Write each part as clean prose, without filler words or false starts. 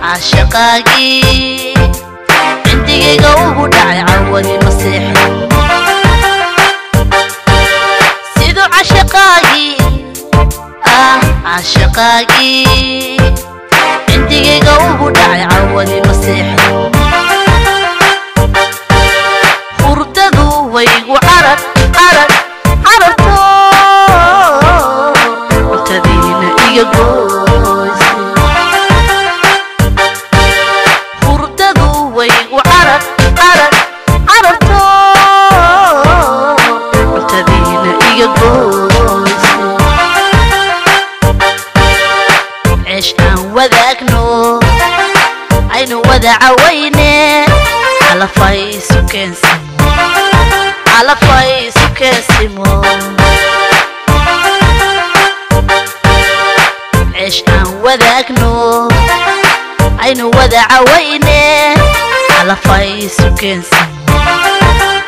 Cashaqaagii cindigayga ugu dhacay cawadi masiixi siduu cashaqaagii cashaqaagii cindigayga ugu dhacay cawadi masiixi hurdadu waygu carag carag cararto cuntadiina iga gooysay ceesh aan wadaagno aynu wada cawayne calafay isu keensimo calafay isu keensimo ceesh aan wadaagno aynu wada cawayne calafay isu keensimo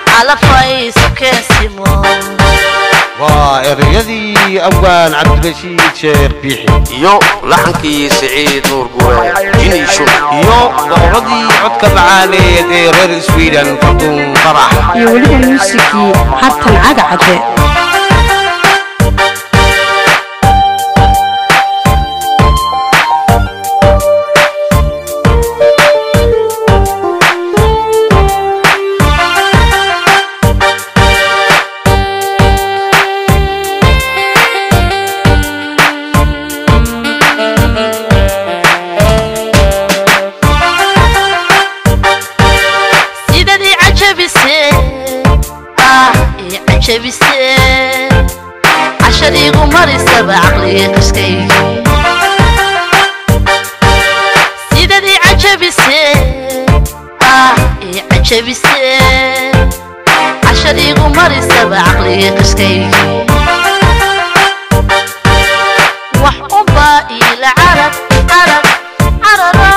calafay isu keensimo. Waa ereyadii awaan Cabdirashiid Sheekh Biixi iyo laxankii Siciid Nuur Gure Jiniisho iyo boqoradii codka macaaneed ee reer Sweden Fartuun Farax iyo weliba muusikii Hartan Cagacade. Cashadiigu marisaba caqligii qishkaygii sidaad ii cajabise ii cajabise cashadiigu marisaba caqligii qishkaygii wax unbaa iila carag carag cararo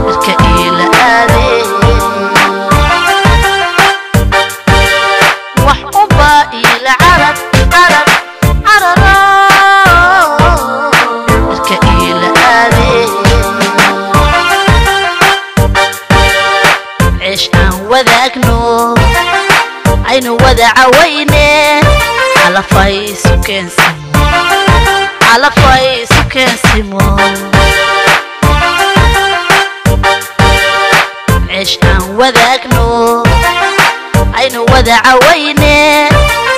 marka iila aadee wadaagno aynu wada cawayne calafay isu keensimo calafay isu keensimo ceesh aan wadaagno aynu wada cawayne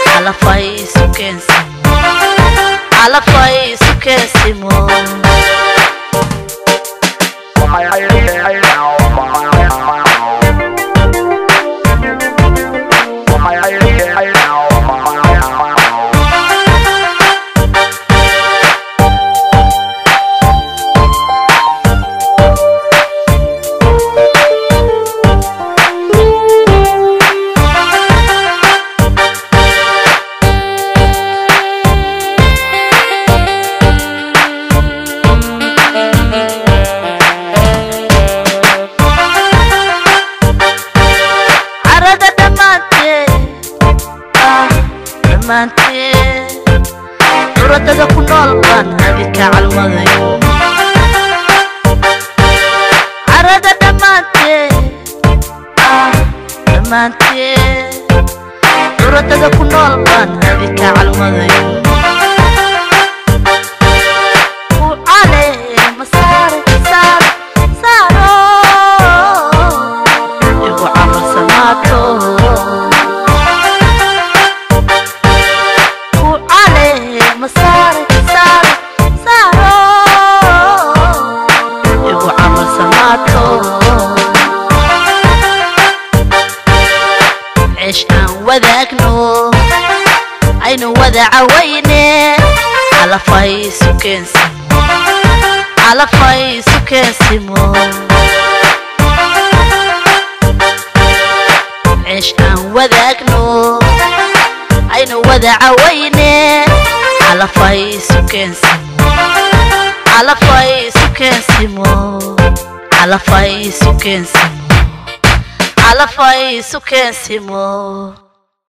calafay isu keensimo calafay isu keensimo. Curadada ku nool baan adika calmaday carada dhammaanteed dhammaanteed curadada ku nool baan adika calmaday u caleema saare saare saaro igu camalsamaato ceesh aan wadaagno Calafay isu keensimo, calafay isu keensimo. Ceesh aan wadaagno, aynu wada cawayne. Calafay isu keensimo, calafay isu keensimo, calafay isu keensimo, calafay isu keensimo.